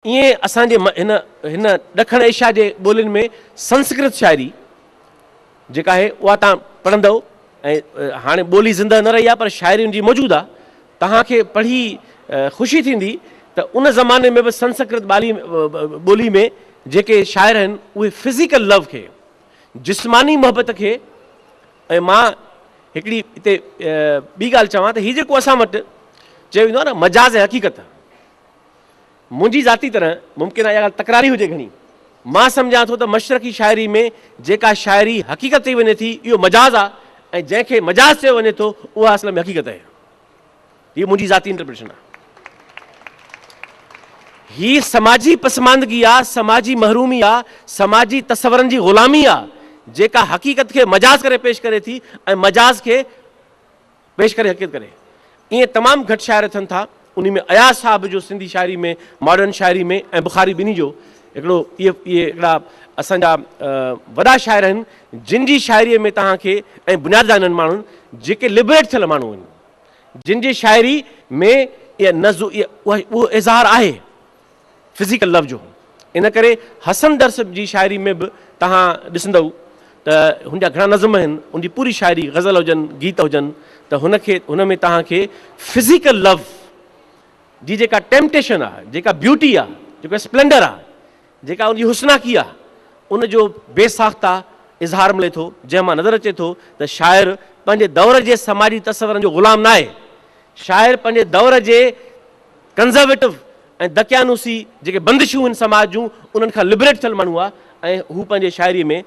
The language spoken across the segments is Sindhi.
ائين اسان جي هن هن ڏکڻ ايشيا جي ٻولين ۾ سنسڪرت شاعري جيڪا آهي اها توهان پڙهندؤ ۽ هاڻي ٻولي زنده نه رهي آهي پر شاعري ان جي موجود آهي توهان کي پڙهي خوشي ٿيندي ته ان زماني ۾ به سنسڪرت ٻالي ٻولي ۾ جيڪي شاعر آهن اهي فزيڪل لو کي جسماني محبت کي ۽ مان هڪڙي هتي ٻي ڳالهه چوان ته هي جيڪو اسان وٽ چيو ويندو آهي نه مجاز ۽ حقيقت منهنجي ذاتي طرح، ممڪن آهي اها ڳالهه تڪراري هجي گهڻي، مان سمجهان ٿو ته مشرقي شاعري ۾ جيڪا شاعري حقيقت چئي وڃي ٿي اهو مجاز آهي ۽ جنهن کي مجاز چيو وڃي ٿو اها اصل ۾ حقيقت آهي. هيء منهنجي ذاتي انٽرپريٽيشن آهي. هي سماجي پسماندگي آهي، سماجي محرومي آهي، سماجي تصورن جي غلامي آهي جيڪا حقيقت کي مجاز ڪري پيش ڪري ٿي ۽ مجاز کي پيش ڪري حقيقت ڪري. ائين تمام گهٽ شاعر ٿين ٿا. انهي ۾ اياز صاحب جو سنڌي شاعري ۾ ماڊرن شاعري ۾ ۽ بخاري ٻنهي جو هڪڙو اهي اهي هڪڙا اسان جا وڏا شاعر آهن جن جي شاعري ۾ توهان کي ۽ بنياد انهن ماڻهن جيڪي لبريٽ ٿيل ماڻهو آهن جن جي شاعري ۾ اها نظ اهو اظهار آهي. فزيڪل لو جو ان ڪري حسن درس جي شاعري ۾ به توهان ڏسندؤ ته هن جا گهڻا نظم آهن ان جي پوري شاعري غزل هجن گيت هجن ته هن کي هن ۾ توهان کي فزيڪل لو جي جيڪا ٽيمپٽيشن آهي جيڪا بيوٽي آهي جيڪو اسپلينڊر آهي جيڪا ان جي حسناڪي آهي ان جو بي ساخته اظهار ملي ٿو جنهن مان نظر اچي ٿو ته شاعر پنهنجي دور جي سماجي تصورن جو غلام ناهي شاعر پنهنجي دور جي ڪنزرويٽو ۽ دقيانوسي جيڪي بندشون هن سماج جون انهن کان لبريٽ ٿيل ماڻهو آهي ۽ هو پنهنجي شاعري ۾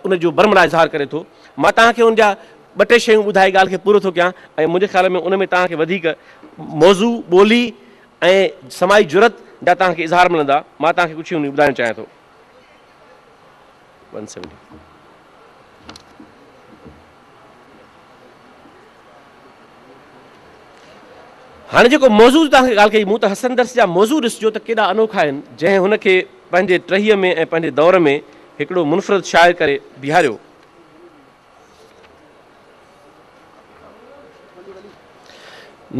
ان جو برملا اظهار ڪري ٿو. مان توهان کي ان جا ٻه ٽي شيون ٻڌائي ڳالهه کي پورو ٿو ڪيان ۽ منهنجي خيال ۾ ان ۾ توهان کي وڌيڪ موضوع، ٻولي ۽ سماجي جرئت جا توهان کي اظهار ملندا. مان توهان کي ڪجهه شيون ٻڌائڻ چاهيان ٿو. هاڻي جيڪو موضوع توهان کي ڳالهه ڪئي مون ته حسن درس جا موضوع ڏسجو ته ڪيڏا انوکا آهن جنهن هن کي پنهنجي ٽهيء ۾ ۽ پنهنجي دور ۾ هڪڙو منفرد شاعر ڪري بيهاريو.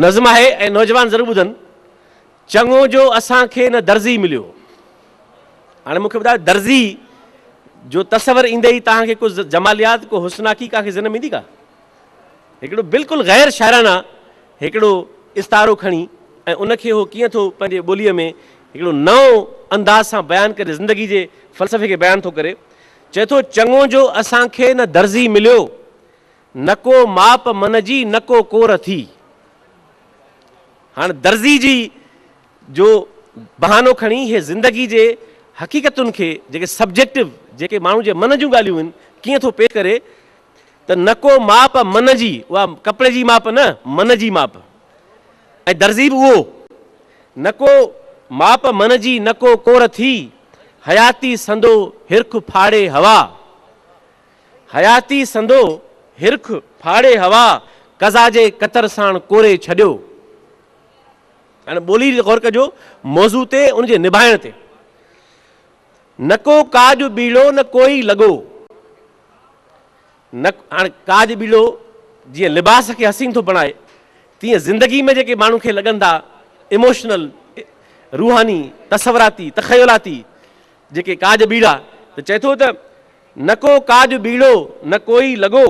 نظم آهي ۽ نوجوان ضرور ٻڌن. چڱو جو اسان کي نه درزي مليو. هاڻي مون کي ٻڌايو درزي جو تصور ايندي ئي توهان کي ڪو جماليات ڪو حسناڪي ڪا کي ذهن ۾ ايندي ڪا؟ هڪڙو بلڪل غير شاعرانه هڪڙو استعارو کڻي ۽ ان کي هو ڪيئن ٿو پنهنجي ٻوليء ۾ هڪڙو نئون انداز سان بيان ڪري زندگي جي فلسفي کي بيان ٿو ڪري. چئي ٿو چڱو جو اسان کي نه درزي مليو، نه ڪو ماپ من جي نه ڪو ڪور ٿي. هاڻ درزي جي جو بهانو کڻي هي زندگي جي حقيقتن کي جيڪي سبجيڪٽو جيڪي ماڻهو جي من جون ڳالهيون آهن ڪيئن ٿو پيش ڪري ته نه ڪو ماپ من جي اها ڪپڙي جي ماپ نه من جي ماپ ۽ درزي به اهو نه ڪو ماپ من جي نه ڪو ڪور ٿي حياتي سندو هرک ڦاڙي هوا حياتي سندو هرک ڦاڙي هوا قضا جي ڪتر ساڻ ڪوري ڇڏيو. هاڻي ٻولي تي غور ڪجو موضوع تي ان جي نڀائڻ تي. نه ڪو ڪاڄ ٻيڙو نه ڪوئي لڳو. نه هاڻي ڪاڄ ٻيڙو جيئن لباس کي حسين ٿو بڻائي تيئن زندگي ۾ جيڪي ماڻهو کي لڳن ٿا ايموشنل روحاني تصوراتي تخيلاتي جيڪي ڪاڄ ٻيڙا ته چئي ٿو ته نه ڪو ڪاڄ ٻيڙو نه ڪوئي لڳو،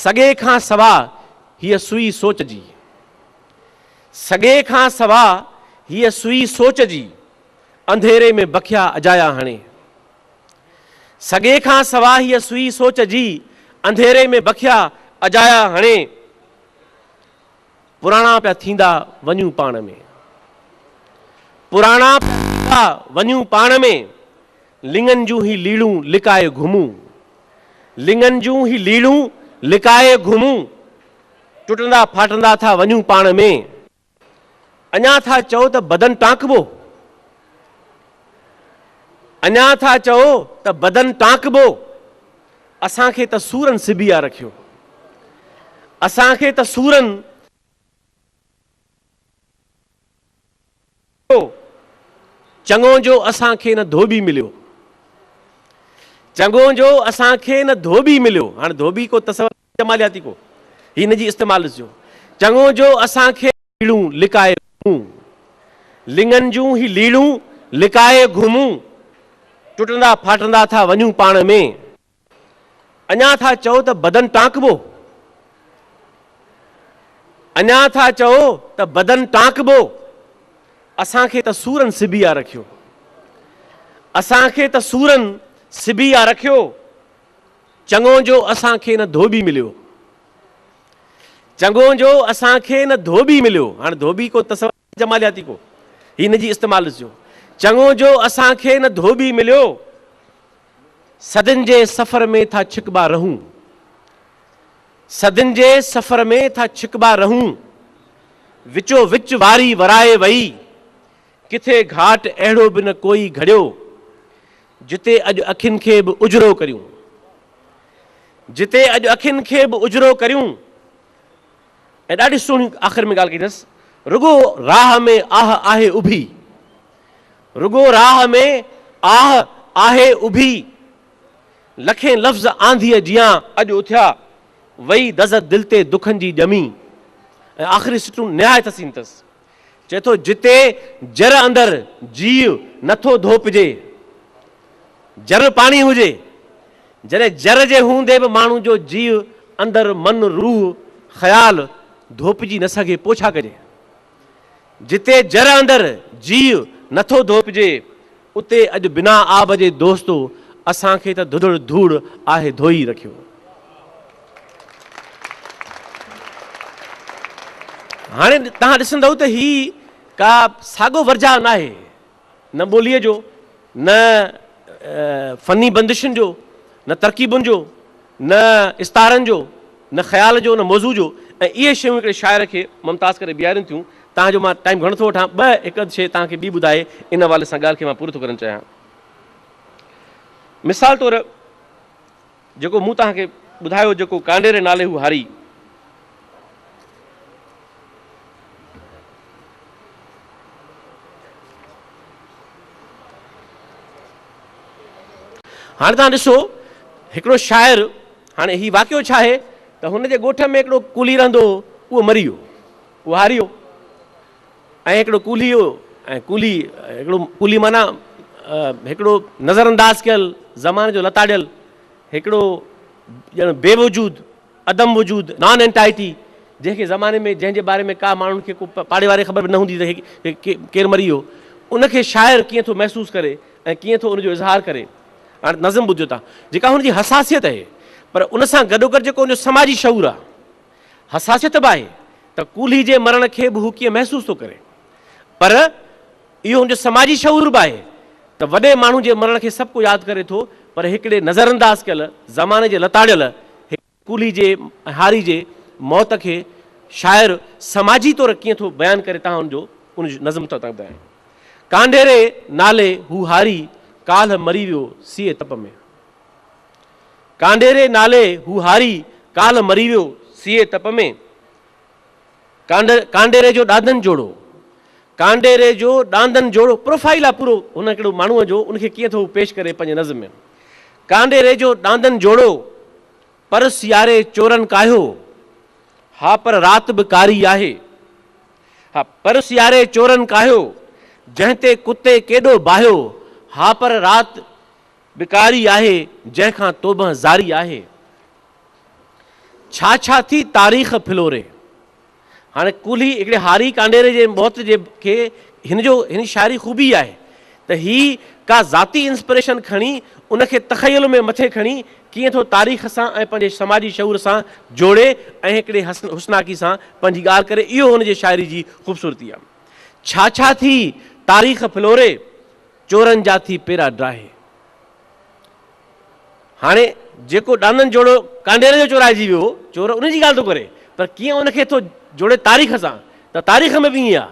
سڳي کان سوا هيء سوئي سوچ جي. سڳي کان سوا هيء سوئي سوچ جي، انڌيري ۾ بکيا اجايا هڻي. سڳي کان سوا هيء سوئي سوچ جي، انڌيري ۾ بکيا اجايا هڻي. پراڻا پيا ٿيندا وڃون پاڻ ۾. پراڻا پيا ٿيندا وڃون پاڻ ۾. لڱن جون هي ليڙون لڪائي گهمون. لڱن جون هي ليڙون لڪائي گهمون. ٽٽندا ڦاٽندا ٿا وڃون پاڻ ۾. اڃا ٿا چئو ته بدن ٽانڪبو. اڃا ٿا چئو ته بدن ٽانڪبو. اسان کي ته سورن سبي آ رکيو. اسان کي ته سورن. چڱو جو اسان کي نه ڌوٻي مليو. چڱو جو اسان کي نه ڌوٻي مليو. هاڻي ڌوٻي ڪو تصور جمالياتي ڪو هي هن جي استعمال ڏسجو. چڱو جو اسان کي ليڙون لڪائي گهمون. لڱن جون هي ليڙون لڪائي گهمون، ٽٽندا ڦاٽندا ٿا وڃون پاڻ ۾. اڃا ٿا چئو ته بدن ٽانڪبو، اڃا ٿا چئو ته بدن ٽانڪبو، اسان کي ته سورن سبي آ رکيو، اسان کي ته سورن سبي آ رکيو، چڱو جو اسان کي نه ڌوٻي مليو، چڱو جو اسان کي نه ڌوٻي مليو. هاڻي ڌوٻي ڪو تصور جمالياتي ڪو هي هن جي استعمال ڏسجو. چڱو جو اسان کي نه ڌوٻي مليو، صدين جي سفر ۾ ٿا ڇڪبا رهون، صدين جي سفر ۾ ٿا ڇڪبا رهون، وچو وچ واري ورائي وئي، ڪٿي گهاٽ اهڙو به نه ڪوئي گهڙيو، جتي اڄ اکين کي به اجرو ڪريون، جتي اڄ اکين کي به اجرو ڪريون. ۽ ڏاڍي سهڻي آخر ۾ ڳالهه ڪئي اٿس، رڳو راهه ۾ آهه آهي اڀي، رڳو راهه ۾ آهه آهي اڀي، لکين لفظ آنڌيء جيان اڄ اٿيا، وئي دز دل تي دکن جي ڄمي. ۽ آخري سٽون نهايت حسين اٿس، چئي ٿو جتي جر اندر جيء نٿو ڌوپجي، جر پاڻي هجي، جڏهن جر جي هوندي به ماڻهو جو جيء اندر من روح خيال ڌوپجي نه سگهي پوء ڇا ڪجي؟ جتي جر اندر جيء نٿو ڌوپجي اتي اڄ بنا آب جي دوستو اسان کي ته ڌڌڙ ڌوڙ آهي ڌوئي رکيو. هاڻي توهان ڏسندؤ ته هي ڪا ساڳو ورجاء ناهي. نه ٻوليء جو، نه فني بندشن جو، نه ترڪيبن جو، نه استعارن جو، نه خيال جو، نه موضوع جو ۽ اهي شيون هڪڙي شاعر کي ممتاز ڪري بيهارين ٿيون. توهان جو مان ٽائيم گهڻو ٿو وٺان، ٻه هڪ اڌ شيء توهان کي ٻي ٻڌائي ان حوالي سان ڳالهه کي مان پورو ٿو ڪرڻ چاهيان. مثال طور جيڪو مون توهان کي ٻڌايو جيڪو ڪانڊيري نالي هو هاري، هاڻي توهان ڏسو هڪڙو شاعر، هاڻي هي واقعو ڇا آهي ته هن جي ڳوٺ ۾ هڪڙو ڪولهي رهندو هو، اهو مري ويو، اهو هاري هو ۽ هڪڙو ڪولهي هو ۽ ڪولهي هڪڙو ڪولهي معنيٰ هڪڙو نظر انداز ڪيل، زماني جو لتاڙيل، هڪڙو ڄڻ بي وجود، عدم وجود، نان انٽائٽي، جنهن کي زماني ۾ جنهن جي باري ۾ ڪا ماڻهن کي ڪو پاڙي واري خبر به نه هوندي ته ڪير مري ويو، ان کي شاعر ڪيئن ٿو محسوس ڪري ۽ ڪيئن ٿو ان جو اظهار ڪري. هاڻي نظم ٻڌجو تان جيڪا هن جي حساسيت آهي پر ان سان گڏوگڏ جيڪو ان جو سماجي شعور آهي، حساسيت به آهي ته ڪولهي جي مرڻ کي به هو ڪيئن محسوس ٿو ڪري پر اهو هن جو سماجي شعور به آهي ته وڏي ماڻهو جي مرڻ کي سڀ ڪو ياد ڪري ٿو پر هڪڙي نظرانداز ڪيل زماني جي لتاڙيل هڪ ڪولهي جي ۽ هاري جي موت کي شاعر سماجي طور ڪيئن ٿو بيان ڪري تان ان جو ان جو نظم ٿو ٻڌايان. ڪانڊيري نالي هو هاري ڪالهه مري ويو سيء تپ ۾. ڪانڊيري نالي هو هاري ڪالهه مري ويو سيء تپ ۾. ڪانڊيري جو ڏاندن جوڙو، ڪانڊيري جو ڏاندن جوڙو، پروفائيل آ پورو هن هڪڙو ماڻهوء جو، ان کي ڪيئن ٿو هو پيش ڪري پنهنجي نظم ۾. ڪانڊيري جو ڏاندن جوڙو، پر سياري چورن ڪاهيو، ها پر رات به ڪاري آهي، ها پر سياري چورن ڪاهيو، جنهن تي ڪتي ڪيڏو باهيو، ها پر رات به ڪاري آهي، جنهن کان توبهه زاري آهي. ڇا ڇا ٿي تاريخ ڦلوري. هاڻي ڪولهي هڪڙي هاري ڪانڊيري جي موت جي کي هن جو هن جي شاعري خوبي آهي ته هي ڪا ذاتي انسپريشن کڻي ان کي تخيل ۾ مٿي کڻي ڪيئن ٿو تاريخ سان ۽ پنهنجي سماجي شعور سان جوڙي ۽ هڪڙي حسن حسناڪي سان پنهنجي ڳالهه ڪري اهو هن جي شاعري جي خوبصورتي آهي. ڇا ڇا ٿي تاريخ ڦلوري چورن جا ٿي پيرا ڊاهي. هاڻي جيڪو ڏاندن جوڙو ڪانڊيري جو چورائجي ويو هو، چور ان جي ڳالهه ٿو ڪري، پر ڪيئن ان کي ٿو جوڙي تاريخ سان ته تاريخ ۾ به ائين آ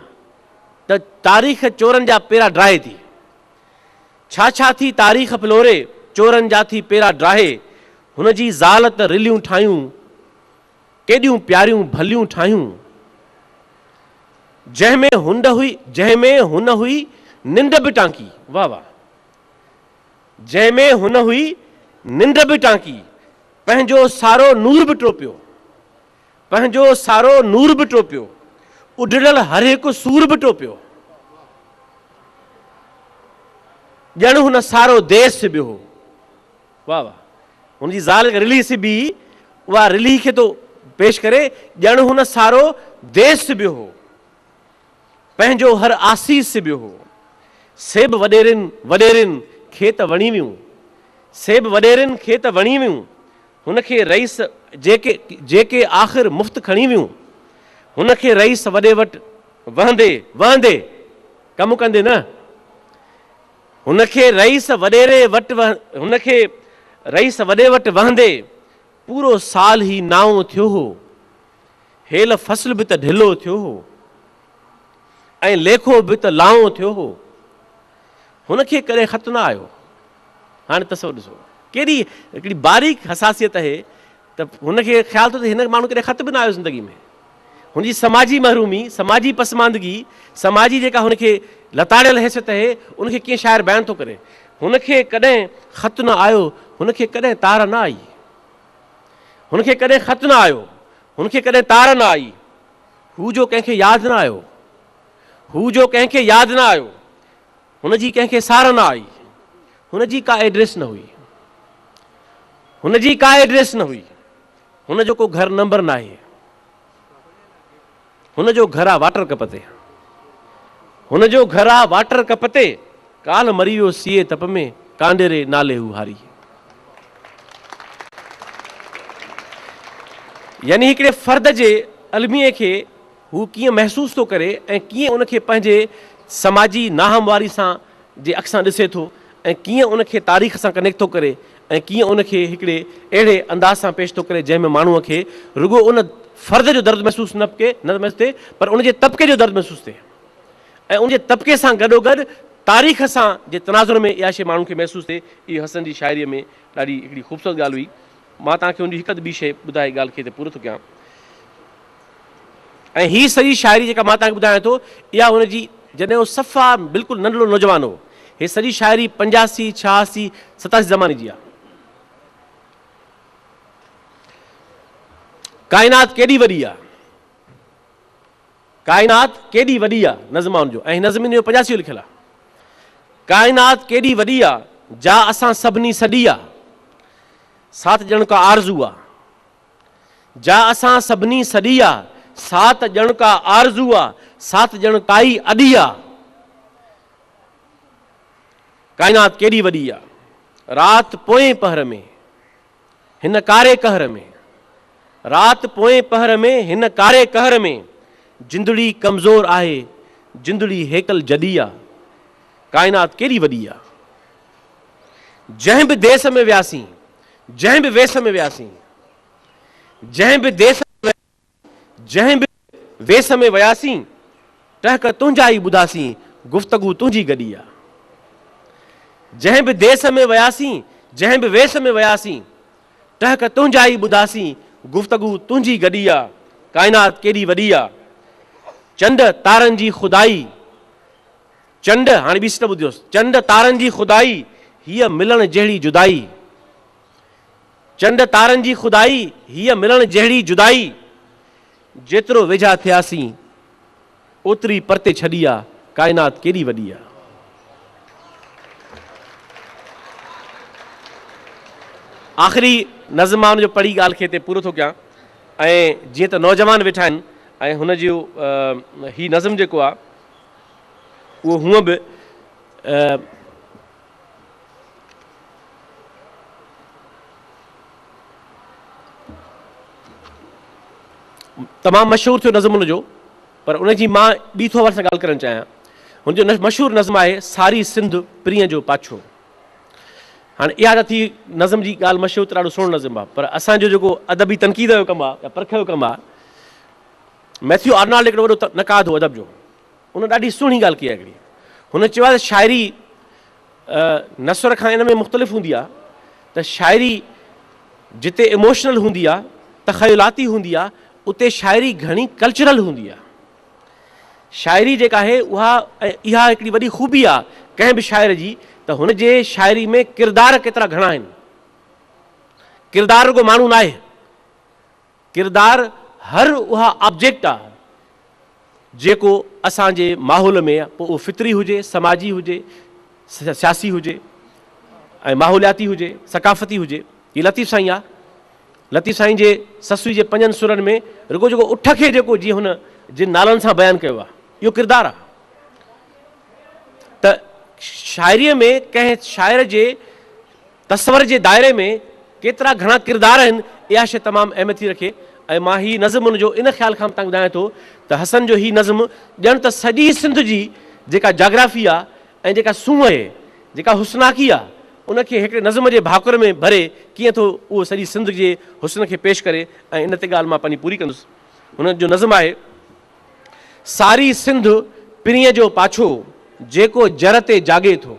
ته تاريخ چورن جا پيرا ڊاهي ٿي. ڇا ڇا ٿي تاريخ ڦلوري، چورن جا ٿي پيرا ڊاهي، هن جي زال ته رليون ٺاهيون، ڪيڏيون پياريون ڀليون ٺاهيون، جنهن ۾ هنڊ هئي، جنهن ۾ هن هئي ننڊ به ٽانڪي، واه واه. جنهن ۾ هن هئي ننڊ به ٽانڪي، پنهنجو سارو نور به ٽوپيو، پنهنجو سارو نور به ٽوپيو، اڊڙيل هر هڪ سور به ٽوپيو. ڄڻ هن سارو ديس سبيو هو. واهه واهه. هن جي زال رلهي سبي هئي، اها رلهي کي ٿو پيش ڪري، ڄڻ هن سارو ديس سبيو هو. پنهنجو هر آسيس سبيو هو. سي به وڏيرين وڏيرين کي ته وڻي ويون. سي به وڏيرين کي ته وڻي ويون. هن کي رئيس جيڪي جيڪي آخر مفت کڻي ويون. هن کي رئيس وڏي وٽ وهندي وهندي ڪم ڪندي نه. هن کي رئيس وڏيري وٽ هن کي رئيس وڏي وٽ وهندي پورو سال هي نائون ٿيو هو. هيل فصل به ته ڍلو ٿيو هو ۽ ليکو به ته لائون ٿيو هو. هن کي ڪڏهن خط نه آيو. هاڻي تصور ڏسو ڪيڏي هڪڙي باريڪ حساسيت آهي ته هن کي خيال ٿو ته هن ماڻهو ڪڏهن خط به نه آيو زندگي ۾. هن جي سماجي محرومي، سماجي پسماندگي، سماجي جيڪا هن کي لتاڙيل حيثيت آهي، ان کي ڪيئن شاعر بيان ٿو ڪري. هن کي ڪڏهن خط نه آيو، هن کي ڪڏهن تار نه آئي. هن کي ڪڏهن خط نه آيو، هن کي ڪڏهن تار نه آئي. هو جو ڪنهن کي ياد نه آيو، هو جو ڪنهن کي ياد نه آيو. هن جي ڪنهن کي سار نه آئي. هن جي ڪا ايڊريس نه هئي. هن جي ڪا ايڊريس نه هئي. هن جو ڪو گهر نمبر ناهي. هن جو گهر آ واٽر ڪپ تي. هن جو گهر آ واٽر ڪپ تي. ڪالهه مري ويو سيء تپ ۾، ڪانڊيري نالي هو هاري. يعني هڪڙي فرد جي الميي کي هو ڪيئن محسوس ٿو ڪري ۽ ڪيئن ان کي پنهنجي سماجي ناهمواري سان جي اک سان ڏسي ٿو ۽ ڪيئن ان کي تاريخ سان ڪنيڪٽ ٿو ڪري ۽ ڪيئن ان کي هڪڙي اهڙي انداز سان پيش ٿو ڪري جنهن ۾ ماڻهوء کي رڳو ان فرد جو درد محسوس نه نه محسوس ٿئي پر ان جي طبقي جو درد محسوس ٿئي ۽ ان جي طبقي سان گڏوگڏ تاريخ سان جي تناظر ۾ اها شيء ماڻهن کي محسوس ٿئي. اهو حسن جي شاعريء ۾ ڏاڍي هڪڙي خوبصورت ڳالهه هئي. مان توهان کي ان جي هڪ اڌ ٻي شيء ٻڌائي ڳالهه کي هتي پورو ٿو ڪيان. ۽ هي سڄي شاعري جيڪا مان توهان کي ٻڌايان ٿو اها هن جي جڏهن هو صفا بلڪل ننڍڙو نوجوان هو. هي سڄي شاعري 85، 86، 87 زماني جي آهي. ڪائنات ڪيڏي وڏي آ. ڪائنات ڪيڏي وڏي آ نظم آ ان جو ۽ هي نظم ان جو 85 جو لکيل آ. ڪائنات ڪيڏي وڏي آ جا اسان سڀني سڏي آ. سا ته ڄڻ ڪا آرزو آ. جا اسان سڀني سڏي آ، سا ته ڄڻ ڪا آرزو آ، سا ته ڄڻ ڪائي اڏي آ. ڪائنات ڪيڏي وڏي آ. رات پوئين پهر ۾، هن ڪاري قهر ۾. رات پوئين پهر ۾، هن ڪاري قهر ۾. جندڙي ڪمزور آهي، جندڙي هيڪل جڏي آ. ڪائنات ڪيڏي وڏي آ. جنهن به ديس ۾ وياسين، جنهن به ويس ۾ وياسين، جنهن به ديس ۾ جنهن به ويس ۾ وياسين، ٽهڪ تنهنجا ئي ٻڌاسين، گفتگو تنهنجي گڏي آ. جنهن به ديس ۾ وياسين، جنهن به ويس ۾ وياسين، ٽهڪ تنهنجا ئي ٻڌاسين، گفتگو تنهنجي گڏي آ. ڪائنات ڪيڏي وڏي آ. چنڊ تارن جي خدائي. چنڊ، هاڻي ٻي سٽ ٻڌيوس، چنڊ تارن جي خدائي، هيء ملڻ جهڙي جدائي. چنڊ تارن جي خدائي، هيء ملڻ جهڙي جدائي. جيترو ويجها ٿياسين، اوتري پرتي ڇڏي آ، ڪائنات ڪيڏي وڏي آ. آخري نظم مان ان جو پڙهي ڳالهه کي هتي پورو ٿو ڪيان ۽ جيئن ته نوجوان ويٺا آهن ۽ هن جو هي نظم جيڪو آ، اهو هونء به تمام مشهور ٿيو نظم ان جو پر ان جي مان ٻي ٿو حوالي سان ڳالهه ڪرڻ چاهيان. هن جو مشهور نظم آهي ساري سنڌ پرينء جو پاڇو. هاڻي اها ته ٿي نظم جي ڳالهه مشهور ته ڏاڍو سهڻو نظم آهي پر اسان جو جيڪو ادبي تنقيد جو ڪم آهي يا پرک جو ڪم آهي، ميٿيو آرنالڊ هڪڙو وڏو نقاد هو ادب جو، ان ڏاڍي سهڻي ڳالهه ڪئي آهي هڪڙي. هن چيو آهي ته شاعري نثر کان ان ۾ مختلف هوندي آهي ته شاعري جتي ايموشنل هوندي آهي، تخيلاتي هوندي آهي، اتي شاعري گهڻي ڪلچرل هوندي آهي. شاعري جيڪا آهي اها ۽ اها هڪڙي وڏي خوبي آهي ڪنهن به شاعر جي ته هن جي شاعري ۾ ڪردار ڪيترا گهڻا آهن. ڪردار رڳو ماڻهو ناهي. ڪردار هر اها آبجيڪٽ آ جيڪو اسان جي ماحول ۾ پوء اهو فطري هجي، سماجي هجي، سياسي هجي ۽ ماحولياتي هجي، ثقافتي هجي. هي لطيف سائين آ. لطيف سائين جي سسئي جي پنجن سرن ۾ رڳو جيڪو اٺ کي جيڪو جيئن هن جن نالن سان بيان ڪيو آ، اهو ڪردار آ. ته شاعريء ۾ ڪنهن شاعر جي تصور جي دائري ۾ ڪيترا گهڻا ڪردار آهن، اها شيء تمام اهميت ٿي رکي ۽ مان هي نظم ان جو ان خيال کان به توهان کي ٻڌايان ٿو ته حسن جو هي نظم ڄڻ ته سڄي سنڌ جي جيڪا جاگرافي آ ۽ جيڪا سونهن آهي، جيڪا حسناڪي آ، ان کي هڪڙي نظم جي ڀاڪر ۾ ڀري ڪيئن ٿو اهو سڄي سنڌ جي حسن کي پيش ڪري ۽ ان تي ڳالهه مان پنهنجي پوري ڪندس. هن جو نظم آهي. ساري سنڌ پرينء جو پاڇو، جيڪو جر تي جاڳي ٿو.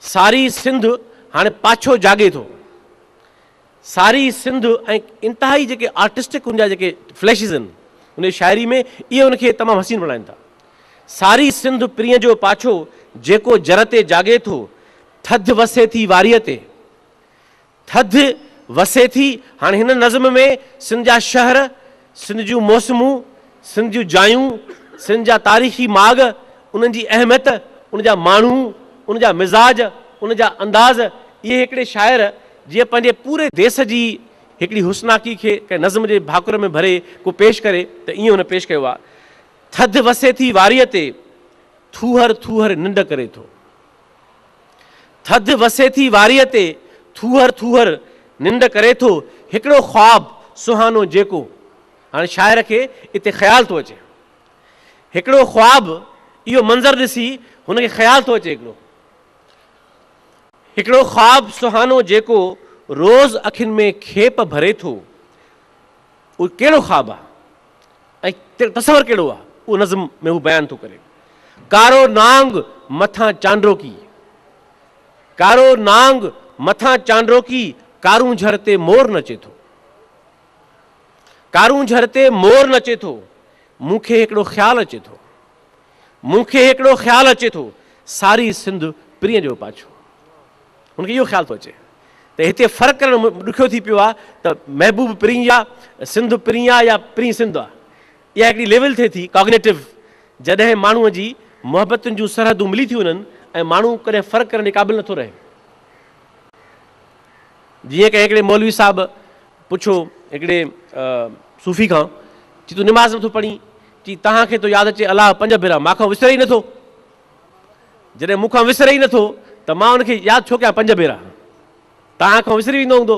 ساري سنڌ هاڻي پاڇو جاڳي ٿو. ساري سنڌ ۽ انتهائي جيڪي آرٽسٽڪ ان جا جيڪي فليشز آهن ان جي شاعري ۾ اهي ان کي تمام حسين بڻائن ٿا. ساري سنڌ پرينء جو پاڇو جيڪو جر تي جاڳي ٿو. ٿڌ وسي ٿي واريء تي. ٿڌ وسي ٿي. هاڻي هن نظم ۾ سنڌ جا شهر، سنڌ جون موسمون، سنڌ جون جايون، سنڌ جا تاريخي ماڳ، انهن جي اهميت، ان جا ماڻهو، ان جا مزاج، ان جا انداز، اهي هڪڙي شاعر جيئن پنهنجي پوري ديس جي هڪڙي حسناڪي کي ڪنهن نظم جي ڀاڪر ۾ ڀري ڪو پيش ڪري ته ائين هن پيش ڪيو آهي. ٿڌ وسي ٿي واريء تي، ٿوهر ٿوهر ننڊ ڪري ٿو. ٿڌ وسي ٿي واريء تي، ٿوهر ٿوهر ننڊ ڪري ٿو، هڪڙو خواب سهانو جيڪو. هاڻي شاعر کي اتي خيال ٿو اچي. هڪڙو خواب، اهو منظر ڏسي هن کي خيال ٿو اچي هڪڙو. هڪڙو خواب سهانو جيڪو روز اکين ۾ کيپ ڀري ٿو. اهو ڪهڙو خواب آ؟ ۽ تصور ڪهڙو آ؟ اهو نظم ۾ هو بيان ٿو ڪري. ڪارو نانگ مٿان چانڊروڪي، ڪارو نانگ مٿان چانڊروڪي، ڪارونجهر تي مور نچي ٿو. ڪارونجهر تي مور نچي ٿو، مون کي هڪڙو خيال اچي ٿو. مون کي هڪڙو خيال اچي ٿو، ساري سنڌ پرينء جو پاڇو. هن کي اهو خيال ٿو اچي ته هتي فرق ڪرڻ ڏکيو ٿي پيو آهي ته محبوب پرين يا سنڌ پرين آهي يا پرين سنڌ آهي. اها هڪڙي ليول ٿئي ٿي ڪاگنيٽو جڏهن ماڻهوء جي محبتن جون سرحدون ملي ٿيون وڃن ۽ ماڻهو ڪڏهن فرق ڪرڻ جي قابل نٿو رهي. جيئن ڪنهن هڪڙي مولوي صاحب پڇيو هڪڙي صوفي کان چي تون نماز نٿو پڙهين؟ چي توهان کي ٿو ياد اچي الله پنج ڀيرا مان کان وسري ئي نٿو. جڏهن مون کان وسري ئي نٿو ته مان ان کي ياد ڇو ڪيان پنج ڀيرا؟ توهان کان وسري ويندو هوندو،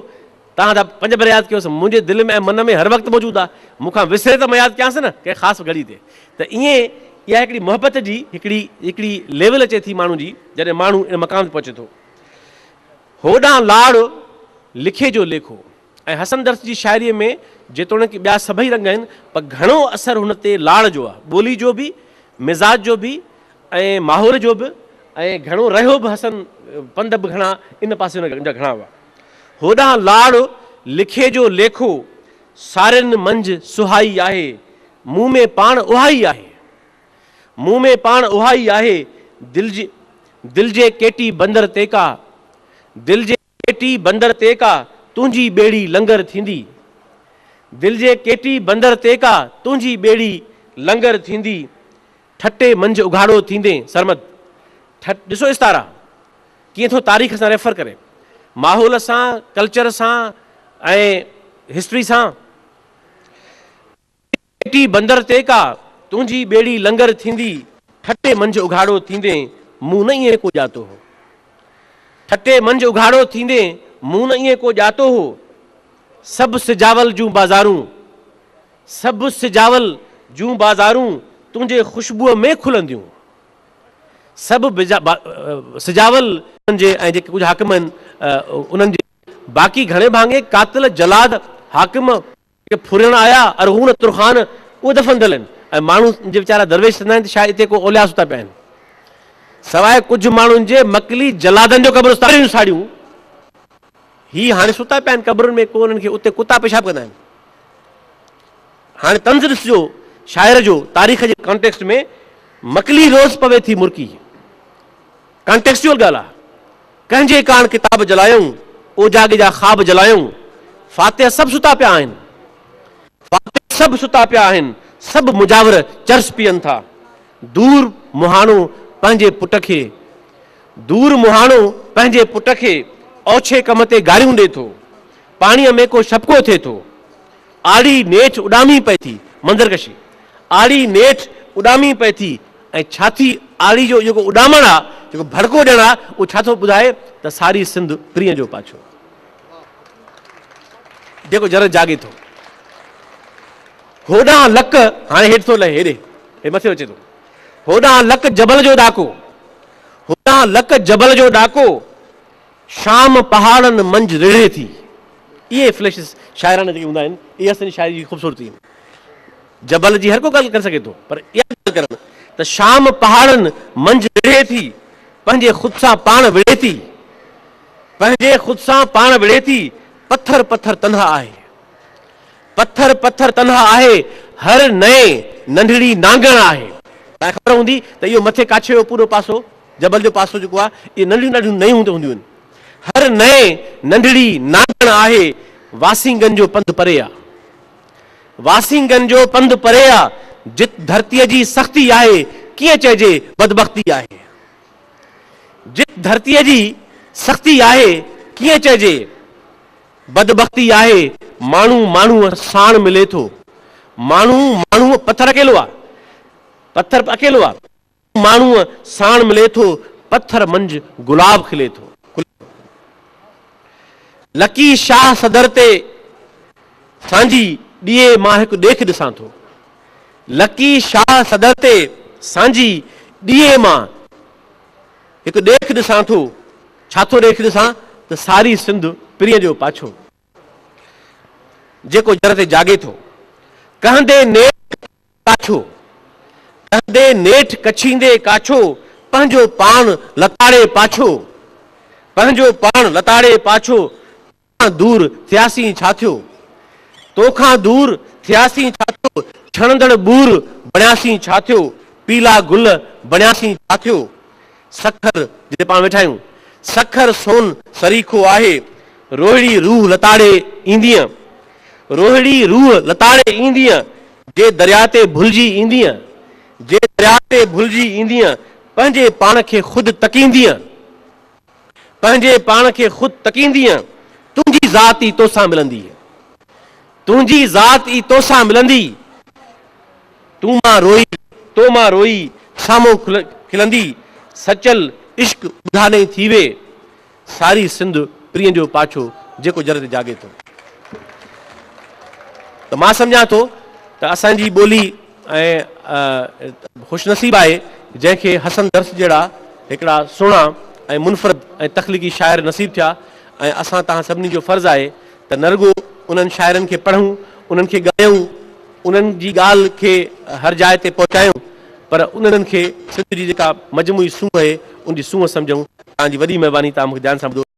توهان ته پنج ڀيرا ياد ڪيوس، منهنجي دل ۾ ۽ من ۾ هر وقت موجود آهي، مون کان وسري ته مان ياد ڪيانس نه ڪنهن خاص گهڙي تي. ته ائين اها هڪڙي محبت جي هڪڙي هڪڙي ليول اچي ٿي ماڻهو جي جڏهن ماڻهو ان مقام تي پهچي ٿو. هوڏانهن لاڙ لکي جو ليکو ۽ حسن درس جي شاعريء ۾ جيتوڻيڪ ٻيا سڀئي رنگ آهن پر گهڻو اثر هن تي لاڙ جو آهي، ٻولي جو به، مزاج جو به ۽ ماحول جو به ۽ گهڻو رهيو به حسن پنڌ به گهڻا ان پاسي هن جا گهڻا هئا. هوڏانهن لاڙ لکي جو ليکو سارين منجهه سهائي آهي، مون ۾ پاڻ اهائي آهي. مون ۾ پاڻ اهائي آهي، دل جي دل جي ڪيٽي بندر تي ڪا دل جي. ڪيٽي بندر تي ڪا تنهنجي ٻيڙي لنگر ٿيندي دل جي ڪيٽي بندر تي ڪا تنهنجي ٻيڙي لنگر ٿيندي ٺٽي منجهه اگهاڙو ٿيندين سرمد ٺٽ ڏسو استعارا ڪيئن ٿو تاريخ سان ريفر ڪري ماحول سان ڪلچر سان ۽ هسٽري سان. ڪيٽي بندر تي ڪا تنهنجي ٻيڙي لنگر ٿيندي، ٺٽي منجهه اگهاڙو ٿيندين، مون نه ائين ڪو ڄاتو هو. ٺٽي منجهه اگهاڙو ٿيندين، مون نه ائين ڪو ڄاتو هو. سڀ سجاول جون بازارون، سڀ سجاول جون بازارون تنهنجي خوشبوء ۾ کلنديون. سڀ سجاول. جي ۽ جيڪي ڪجهه حاڪم آهن انهن جي. باقي گهڻي ڀاڱي قاتل، جلاد، حاڪم. جيڪي ڦرڻ آيا ارغون ترخان اهي دفن ٿيل آهن ۽ ماڻهو جي ويچارا درويش چوندا آهن ته شايد اتي ڪو اولياء ستا پيا آهن سواء ڪجهه ماڻهن جي مڪلي جلادن جو قبرستان جون ساڙيون هي هاڻي ستا پيا آهن قبرن ۾ ڪو انهن کي اتي ڪتا پيشاب ڪندا آهن هاڻي طنز ڏسجو شاعر جو تاريخ جي ڪانٽيڪسٽ ۾ مڪلي روز پوي ٿي مرڪي ڪانٽيڪسچوئل ڳالهه آهي ڪنهن جي ڪاڻ ڪتاب جلايائون، اوجاڳي جا خواب جلايائون، فاتح سڀ ستا پيا آهن، فاتح سڀ ستا پيا آهن، سڀ مجاور چرس پيئن ٿا، دور مهاڻو پنهنجي پٽ کي، دور مهاڻو پنهنجي پٽ کي اوڇي ڪم تي گاريون ڏي ٿو. پاڻيء ۾ ڪو شپڪو ٿئي ٿو. آڙي نيٺ اڏامي پئي ٿي. منظر ڪشي، آڙي نيٺ اڏامي پئي ٿي ۽ ڇا ٿي آڙي جو جيڪو اڏامڻ آ، جيڪو ڀڙڪو ڏيڻ آ، اهو ڇا ٿو ٻڌائي ته ساري سنڌ پرينء جو پاڇو. جيڪو جر جاڳي ٿو. هوڏانهن لڪ هاڻي هيٺ ٿو لهي، هيڏي هي مٿي اچي ٿو. هوڏانهن لڪ جبل جو ڏاڪو، هوڏانهن لڪ جبل جو ڏاڪو، شام پهاڙن منجهه رڙهي ٿي. اهي فليشز شاعرانه جيڪي هوندا آهن، اهي اسان جي شاعري جي خوبصورتي آهن. جبل جي هر ڪو ڳالهه ڪري سگهي ٿو، پر اها ڳالهه ڪرڻ ته شام پهاڙن منجهه رڙهي ٿي، پنهنجي خود سان پاڻ وڙهي ٿي، پنهنجي خود سان پاڻ وڙهي ٿي، پٿر پٿر تنها آهي. پٿر پٿر تنها آهي، هر نئين ننڍڙي نانگڻ آهي. توهان کي خبر هوندي ته اهو مٿي ڪاڇي جو پورو پاسو، جبل جو پاسو جيڪو آهي، اهي ننڍڙيون ننڍڙيون نيون هونديون آهن. هر نئين ننڍڙي نانگڻ آهي، واسينگن جو پنڌ پري آ. واسينگن جو پنڌ پري آ، جت ڌرتيء جي سختي آهي، ڪيئن چئجي بدبختي آهي. جت ڌرتيء جي سختي آهي، ڪيئن چئجي. بدبختي آهي، ماڻهو ماڻهوء ساڻ ملي ٿو. ماڻهو ماڻهوء پٿر اڪيلو آ، پٿر اڪيلو آ. ماڻهوء ساڻ ملي ٿو، پٿر منجهه گلاب کلي ٿو. لڪي شاهه صدر تي سانجهي ڏيئي مان هڪ ڏيک ڏسان ٿو. لڪي شاهه صدر تي سانجهي ڏيئي مان هڪ ڏيک ڏسان ٿو، ڇا ٿو ڏيک ڏسان ته ساري سنڌ پرينء جو پاڇو، جيڪو جر تي جاڳي ٿو. ڪهندي نيٺ ڪاڇو، ڪهندي نيٺ ڪڇيندي ڪاڇو، پنهنجو پاڻ لتاڙي پاڇو، پنهنجو پاڻ لتاڙي پاڇو، توکان دور ٿياسين ڇا ٿيو؟ توکان دور ٿياسين ڇا ٿيو؟ ڇڻندڙ ٻور بڻياسين ڇا ٿيو؟ پيلا گل بڻياسين ڇا ٿيو؟ سکر جتي پاڻ ويٺا آهيون، سکر سون سريکو آهي، روهڙي روح لتاڙي ايندينء، روهڙي روح لتاڙي ايندينء، جي درياء تي ڀلجي ايندينء، جي درياء تي ڀلجي ايندينء، پنهنجي پاڻ کي خود تڪيندينء. پنهنجي پاڻ کي خود تڪيندينء، تنهنجي ذات ئي توسان ملندي. تنهنجي ذات ئي توسان ملندي. تون مان روئي، تو مان روئي، سامهون کلندي. سچل عشق ٻڌانئين ٿي وي. ساري سنڌ پرينء جو پاڇو، جيڪو جر تي جاڳي ٿو. ته مان سمجهان ٿو ته اسان جي ٻولي ۽ خوش نصيب آهي جنهن کي حسن درس جهڙا هڪڙا سهڻا ۽ منفرد ۽ تخليقي شاعر نصيب ٿيا ۽ اسان توهان سڀني جو فرض آهي ته نه رڳو انهن شاعرن کي پڙهون، انهن کي ڳايون، انهن جي ڳالهه کي هر جاء تي پهچايون پر انهن کي سنڌ جي جيڪا مجموعي سونهن آهي ان جي سونهن سمجهون. توهان جي وڏي مهرباني توهان مون کي ڌيان سان ٻڌو.